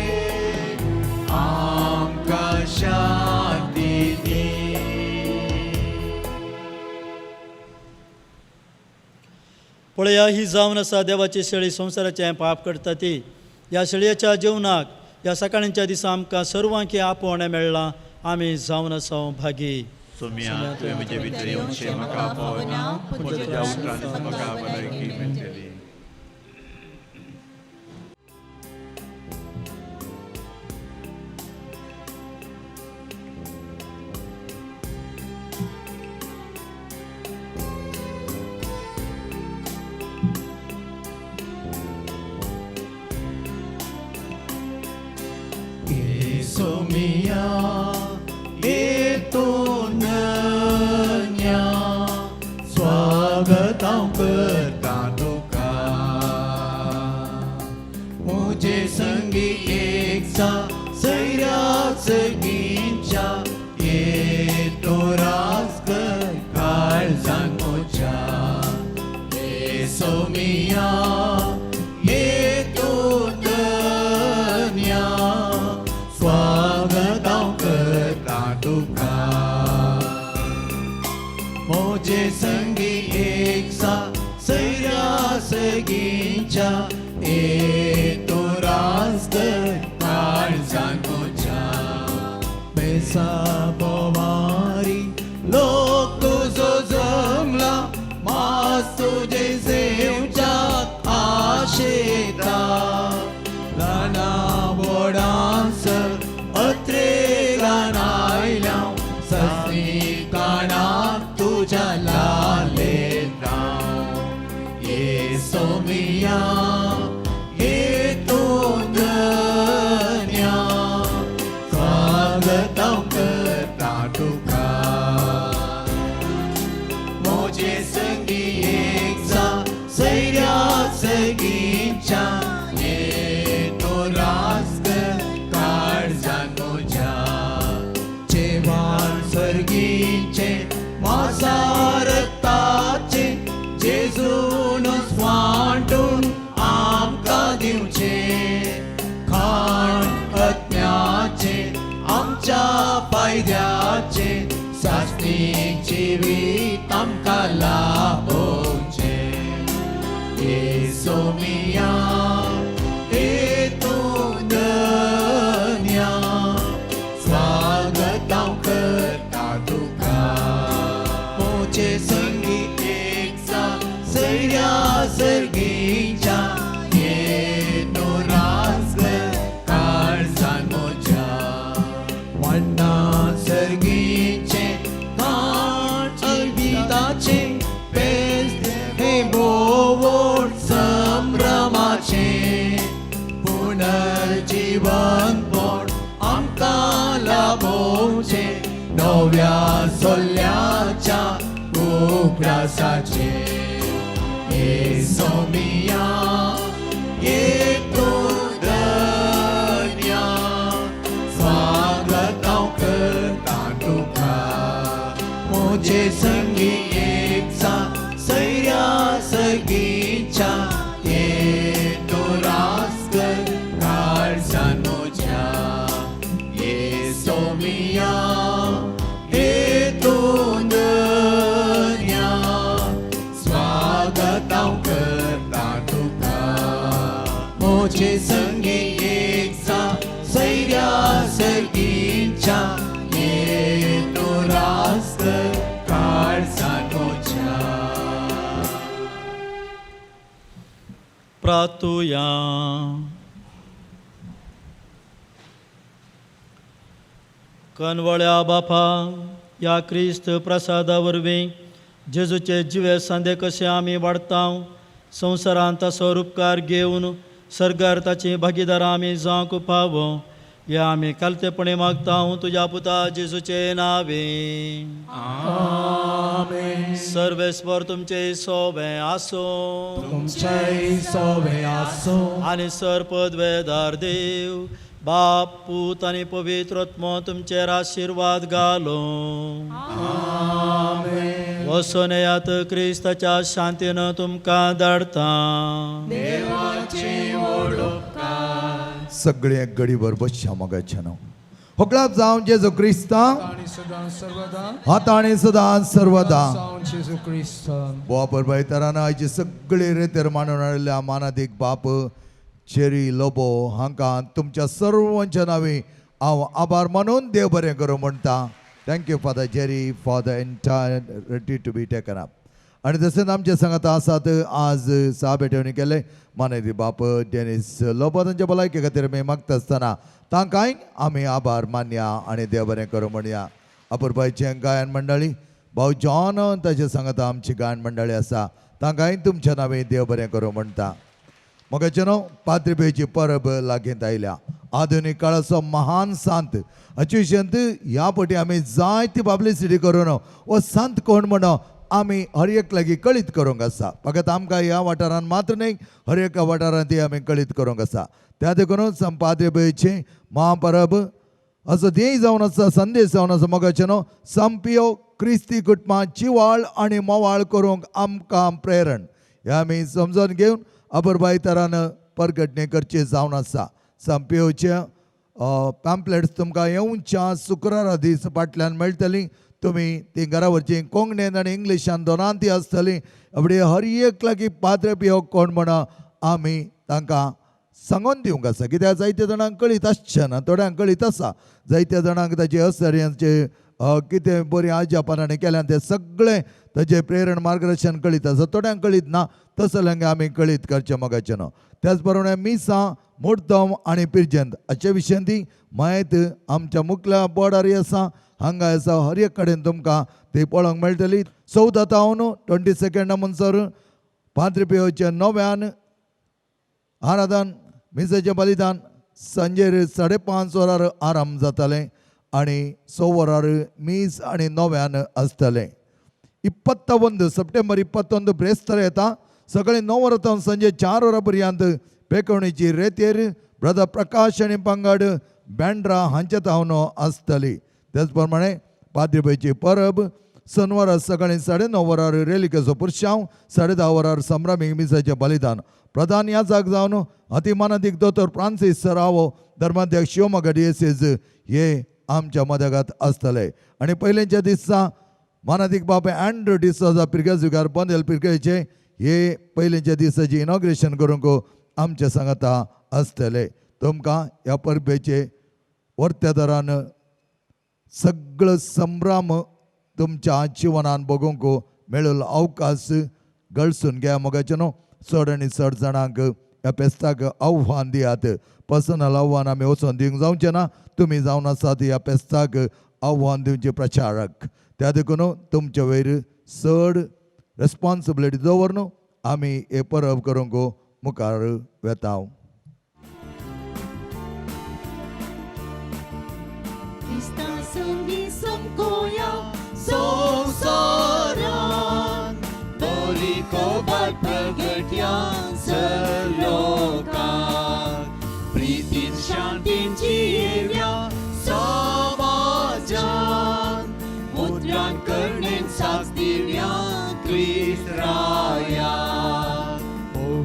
आमकां शांती दी. पळया ही जावन आसा देवाची शेळी संवसाराचें पाप करता ती. ह्या शेळयेच्या जेवणाक ह्या सकाळींच्या दिसा आमकां सर्वांक आपोवणें मेळ्ळां. आमी जावन आसा भागी. सोम्या तुवें म्हजे भितर येवचें म्हाका पावना, पूण तुज्या उतरांनी म्हाका भलायकी मेळटली. सोमिया येतोनन्या स्वागत हांव करता तुका, म्हजे संगी एकसा सैरा सगींच्या येतो राज कर काळजान म्हज्या. हे सोमिया येतोनन्या स्वागत हांव करता तुका, म्हजे संगी एकसा सैरा सगींच्या येतो राज कर काळजान म्हज्या. बेसा बोवारी लोक तुजो जमला, मास तुजे सेवच्याक आशेता, ल्हाना व्हडांसर अत्रेगान आयल्या, सस्मिकाणाक तुज्या लालेता. ये सोमिया येतोनन्या स्वागत हांव करता तुका, म्हजे संगी एकसा सैऱ्या सगींच्या येतो राज कर काळजान म्हज्या. जेवान सर्गीचें मासारताचें जेजून वांटून आमकां दिवचें, खाण आत्म्याचें आमच्या फायद्याचें, सास्नीक जिवीत आमकां लाभोवचें. ये सोमिया येतोनन्या स्वागत हांव करता तुका, म्हजे संगी एकसा सैऱ्या सर्गींच्या येतो राज कर काळजान म्हज्या. मण्णा सर्गीचें खाण जिविताचें पेज हे बोवोट संभ्रमाचें, पुनर्जीवनपण आमकां लाभोवचें, नव्या सोल्ल्याच्या उगडासाचें. ये सोमिया येतोनन्या स्वागत हांव करता तुका, म्हजे संगी एकसा सैऱ्या सगींच्या येतो राज कर काळजान म्हज्या. ये सोमिया येतोनन्या स्वागत हांव करता तुका, म्हजे संगी एकसा सैऱ्या सगींच्या येतो राज कर काळजान म्हज्या. प्रातुया. कनवळ्या बापा, ह्या क्रिस्त प्रसादा वरवीं जेजूचे जिवे सांदे कशे आमी वाडता, संवसारांत ताचो रुपकार घेवन सर्गार ताची भागीदारां आमी जावंक पावो, हे आमी कालतेपणी मागता तुज्या पुता जेजूचे नावे. आमेन. सर्वेस्पर तुमचे सोबे आसूं, तुमचेय सोबे आसूं. आनी सर्पद्वेदार देव बाप पूत आनी पवित्र आत्मो तुमचेर आशिर्वाद घालो. आमेन. वचून येयात, क्रिस्ताच्या शांतीन तुमकां धाडटा. देवाचे व्हड उपकार. सगळे गडीभर बसच्या मोगाच्या नांव होकळाप जावन जेजू क्रिस्ता आनी सदां सर्वदा, हाता आनी सदां सर्वदा जावन जेजू क्रिस्त. बोवापर भायतरान आयचे सगळे रेतेर मानून हाडिल्ल्या मानादीक बाप चेरी लोबो हांकां तुमच्या सर्वांच्या नांवी हांव आभार मानून देव बरें करूं म्हणटा. Thank you Father Jerry for the entire ready to be taken up. आनी तशेंच आमचे सांगात आसात आज सा भेटवणी केले मानेदी बाप डेनिस लोबो तांच्या भलायके खातीर आमी मागता आसतना तांकांय आमी आभार मानया आनी देव बरें करूं म्हणया. अपुरबायचें गायन मंडळी भाव जॉन ताचे सांगाता आमची गायन मंडळी आसा तांकांय तुमच्या नांवे देव बरें करूं म्हणटा. मगाचे न्हू पाद्रीबेची परब लागींत आयल्या. आधुनीक काळाचो महान सांत हाचे विशयांत ह्या पटी आमी जायती पब्लिसिटी करून हो सांत कोण म्हणून आमी हर एक लागीं कळीत करूंक आसा. फकत आमकां ह्या वाठारांत मात्र न्हय हर एका वाठारांत ती आमी कळीत करूंक आसा. त्या देखून पाद्रीबेची महापरब असो ध्येय जावन आसा, संदेश जावन आसा मगाचे न्हू संपियो क्रिस्ती कुटुंबां जिवाळ आनी मोवाळ करूंक आमकां प्रेरण हें आमी समजून घेवन अपुरबाय तरान परगटणी करची जावन आसा. संपियोचे पॅम्पलेट्स तुमकां येवच्या शुक्रारा दीस फाटल्यान मेळटली. तुमी ती घरा व्हरची. कोंकणीन आनी इंग्लिशान दोनान ती आसतली. आपणे हर एक लागीं पाद्रे पियो कोण म्हणा आमी तांकां सांगून दिवंक आसा. कित्याक जायत्या जाणांक कळीत आसचें ना, थोड्यांक कळीत आसा, जायत्या जाणांक ताचे असर्यांचे कितें बरीं आजापणांनी केल्यान तें सगळें ताचें प्रेरण मार्गदर्शन कळीत आसा, थोड्यांक कळीत ना. तसो आमी कळीत करचें मोगाचें न्हू. त्याच प्रमाणे मिसां मुर्दम आनी पिर्जंत हाचे विशयान ती म्हायत आमच्या मुखल्या बोर्डार आसा, हांगा आसा, हर एक कडेन तुमकां ती पळोवंक मेळटली. 14 तावन 22 म्हणसर पाद्रीपियोचें नव्यान आराधन मिसाचें बलिदान सांजेर 5:30 वरार आराम जातालें आनी 6 वरार मीस आनी नव्यान आसतलें. 21 सप्टेंबर 21 ब्रेस्तर येता. सकाळी 9 वरां तावन सांजे 4 वरां पर्यंत पेकवणीची रेतेर ब्रदर प्रकाश आनी पंगड बँड्रा हांचे तावन आसतली. त्याच प्रमाणे पाद्रीबायची परब शनवारा सकाळी 9:30 वरार रेलिकेचो पुरशांव, 10:30 वरार संभ्रमीक मिसाचें बलिदान. प्रधान याजक जावन अतिमानादीक दोतोर फ्रांसीस सरावो धर्माध्यक्ष शिवमोगा डिएसीज हे आमच्या मदगात आसतले. आनी पयलींच्या दिसा मानादीक बाप अँड्रू डिसोजा पिरगेजुगार बोंदेल पिरगेचे हे पयलींच्या दिसाची इनॉग्रेशन करूंक आमच्या सांगाता आसतले. तुमकां ह्या परबेचे वर्त्यादारान सगळो संभ्रम तुमच्या जिवनान बगूंक मेळिल्लो अवकाश गळसून घ्या मोगाचें न्हू. चड आनी चड जाणांक ह्या फेस्ताक आव्हान दियात. पर्सनल आव्हान आमी वचोन दिवंक जावचें ना, तुमी जावन आसात ह्या फेस्ताक आव्हान दिवचे प्रचारक. त्या देखून तुमचे वयर चड रेस्पॉन्सिबिलिटी दवर आमी हे परब करूंक मुखार वेता. प्रीतीन शांतीन जियेव्या समाजान उतरान करणेन साथ दिव्या क्रिस्त राया.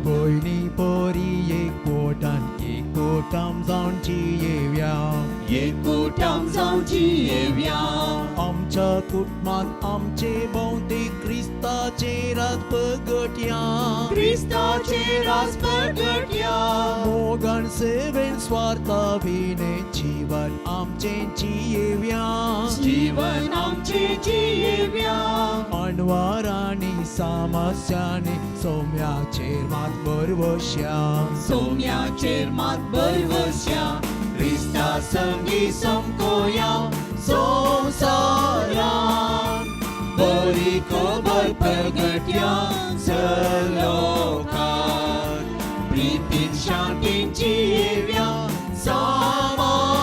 भोयनी पोरी एकवटान एकवटाम जावन जियेव्या, एकवटाम जावन जियेव्या. आमच्या कुटुंबांत आमचे भोंवती क्रिस्ताचे राज प्रगटया, क्रिस्ताचे राज प्रगटया. मोगान सेवेन स्वार्था विणे जीवन आमचें जियेव्या, जीवन आमचें जियेव्या. अणवारांनी समस्यांनी सोम्याचेर मात बरवश्या, सोम्याचेर मात बरवश्या. क्रिस्ता संगी समकोया संवसारान बरी खबर प्रगटया लोकांक. प्रीतीन शांतीन जियेव्या समाजान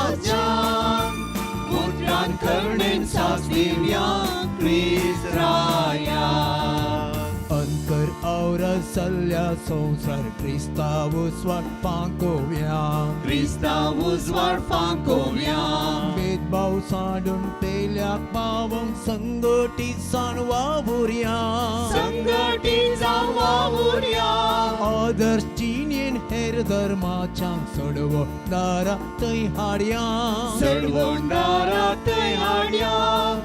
उतरान करणेन साथ दिव्या क्रिस्त राया. अंतर और सल्ल्या संवसार क्रिस्ता उजवाड फांकोव्या, क्रिस्ता उजवाड फांकोव्या. भेदभाव सांडून पेल्याक पावोवंक संघटीत जावन वावुरया, संघटीत जावन वावुरया. आदर्श जिणेन हेर धर्माच्यांक सडवणारा थंय हाडया, सडवणारा थंय हाडया.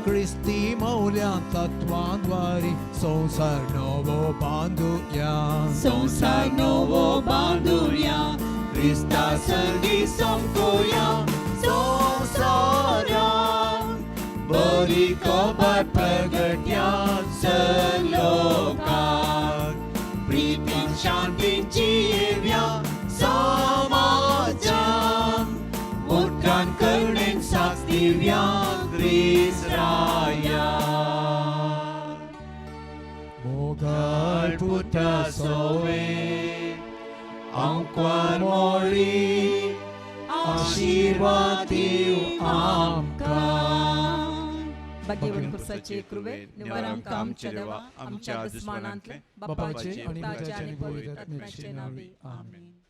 क्रिस्ती मौल्यां तत्वांद्वारी संवसार नवो बांदुया, संवसार नवो बांदुया. क्रिस्ता संगी समकोया संवसारान बरी बरी खबर प्रगट्या लोकांक प्रितीन शांतीची येव्या समाजान उतरान करुणेन साक्ष दिव्या क्रिस्ताया मोगाळ पुता सोवे आंकवार मोरी आशीर्वाद दिव आमकां. भाग्यवंत पुरसाचे कृपे निवार आमकां आमच्या देवा आमच्या दुस्मानांतले बापाचे बापाचे आनी पुताचे पुताचे आनी आनी पवित्र पवित्र आत्म्याचे आत्म्याचे नांवी नांवी. आमेन.